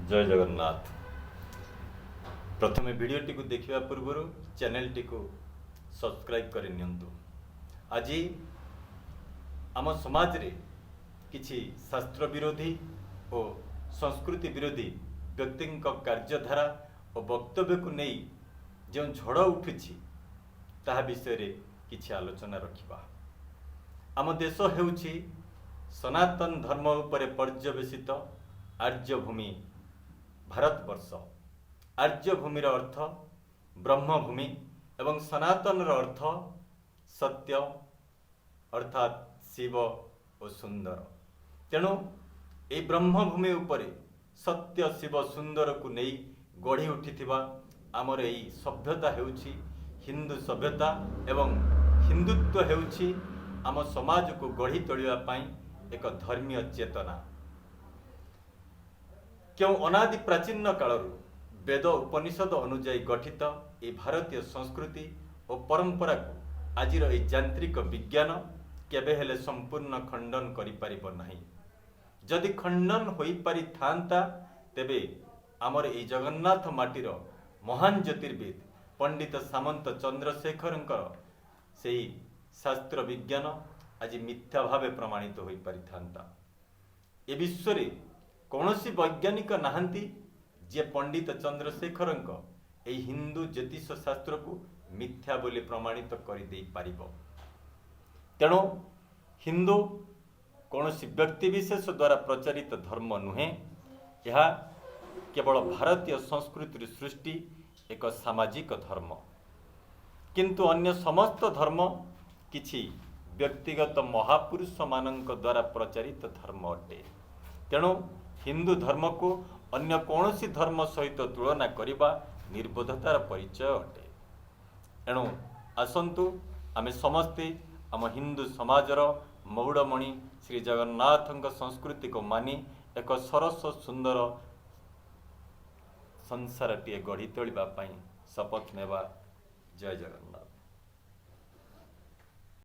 ଜୟ ଜଗନ୍ନାଥ। ପ୍ରଥମେ ଭିଡ଼ିଓଟିକୁ ଦେଖିବା ପୂର୍ବରୁ ଚ୍ୟାନେଲଟିକୁ ସବସ୍କ୍ରାଇବ୍ କରି ନିଅନ୍ତୁ। ଆଜି ଆମ ସମାଜରେ କିଛି ଶାସ୍ତ୍ର ବିରୋଧୀ ଓ ସଂସ୍କୃତି ବିରୋଧୀ ବ୍ୟକ୍ତିଙ୍କ କାର୍ଯ୍ୟଧାରା ଓ ବକ୍ତବ୍ୟକୁ ନେଇ ଯେଉଁ ଝଡ଼ ଉଠୁଛି, ତାହା ବିଷୟରେ କିଛି ଆଲୋଚନା ରଖିବା। ଆମ ଦେଶ ହେଉଛି ସନାତନ ଧର୍ମ ଉପରେ ପର୍ଯ୍ୟବେସିତ ଆର୍ଯ୍ୟଭୂମି ଭାରତବର୍ଷ। ଆର୍ଯ୍ୟଭୂମିର ଅର୍ଥ ବ୍ରହ୍ମଭୂମି ଏବଂ ସନାତନର ଅର୍ଥ ସତ୍ୟ, ଅର୍ଥାତ୍ ଶିବ ଓ ସୁନ୍ଦର। ତେଣୁ ଏହି ବ୍ରହ୍ମଭୂମି ଉପରେ ସତ୍ୟ, ଶିବ, ସୁନ୍ଦରକୁ ନେଇ ଗଢ଼ି ଉଠିଥିବା ଆମର ଏହି ସଭ୍ୟତା ହେଉଛି ହିନ୍ଦୁ ସଭ୍ୟତା ଏବଂ ହିନ୍ଦୁତ୍ୱ ହେଉଛି ଆମ ସମାଜକୁ ଗଢ଼ି ତୋଳିବା ପାଇଁ ଏକ ଧର୍ମୀୟ ଚେତନା। କେଉଁ ଅନାଦି ପ୍ରାଚୀନ କାଳରୁ ବେଦ ଉପନିଷଦ ଅନୁଯାୟୀ ଗଠିତ ଏହି ଭାରତୀୟ ସଂସ୍କୃତି ଓ ପରମ୍ପରାକୁ ଆଜିର ଏହି ଯାନ୍ତ୍ରିକ ବିଜ୍ଞାନ କେବେ ହେଲେ ସମ୍ପୂର୍ଣ୍ଣ ଖଣ୍ଡନ କରିପାରିବ ନାହିଁ। ଯଦି ଖଣ୍ଡନ ହୋଇପାରିଥାନ୍ତା, ତେବେ ଆମର ଏହି ଜଗନ୍ନାଥ ମାଟିର ମହାନ ଜ୍ୟୋତିର୍ବିଦ ପଣ୍ଡିତ ସାମନ୍ତ ଚନ୍ଦ୍ରଶେଖରଙ୍କର ସେହି ଶାସ୍ତ୍ର ବିଜ୍ଞାନ ଆଜି ମିଥ୍ୟା ଭାବେ ପ୍ରମାଣିତ ହୋଇପାରିଥାନ୍ତା। ଏ ବିଶ୍ୱରେ କୌଣସି ବୈଜ୍ଞାନିକ ନାହାନ୍ତି, ଯିଏ ପଣ୍ଡିତ ଚନ୍ଦ୍ରଶେଖରଙ୍କ ଏହି ହିନ୍ଦୁ ଜ୍ୟୋତିଷ ଶାସ୍ତ୍ରକୁ ମିଥ୍ୟା ବୋଲି ପ୍ରମାଣିତ କରିଦେଇପାରିବ। ତେଣୁ ହିନ୍ଦୁ କୌଣସି ବ୍ୟକ୍ତିବିଶେଷ ଦ୍ୱାରା ପ୍ରଚାରିତ ଧର୍ମ ନୁହେଁ। ଏହା କେବଳ ଭାରତୀୟ ସଂସ୍କୃତିରୁ ସୃଷ୍ଟି ଏକ ସାମାଜିକ ଧର୍ମ। କିନ୍ତୁ ଅନ୍ୟ ସମସ୍ତ ଧର୍ମ କିଛି ବ୍ୟକ୍ତିଗତ ମହାପୁରୁଷମାନଙ୍କ ଦ୍ୱାରା ପ୍ରଚାରିତ ଧର୍ମ ଅଟେ। ତେଣୁ ହିନ୍ଦୁ ଧର୍ମକୁ ଅନ୍ୟ କୌଣସି ଧର୍ମ ସହିତ ତୁଳନା କରିବା ନିର୍ବୋଧତାର ପରିଚୟ ଅଟେ। ଏଣୁ ଆସନ୍ତୁ, ଆମେ ସମସ୍ତେ ଆମ ହିନ୍ଦୁ ସମାଜର ମଉଡ଼ମଣି ଶ୍ରୀ ଜଗନ୍ନାଥଙ୍କ ସଂସ୍କୃତିକୁ ମାନି ଏକ ସରସ ସୁନ୍ଦର ସଂସାରଟିଏ ଗଢ଼ି ତୋଳିବା ପାଇଁ ଶପଥ ନେବା। ଜୟ ଜଗନ୍ନାଥ।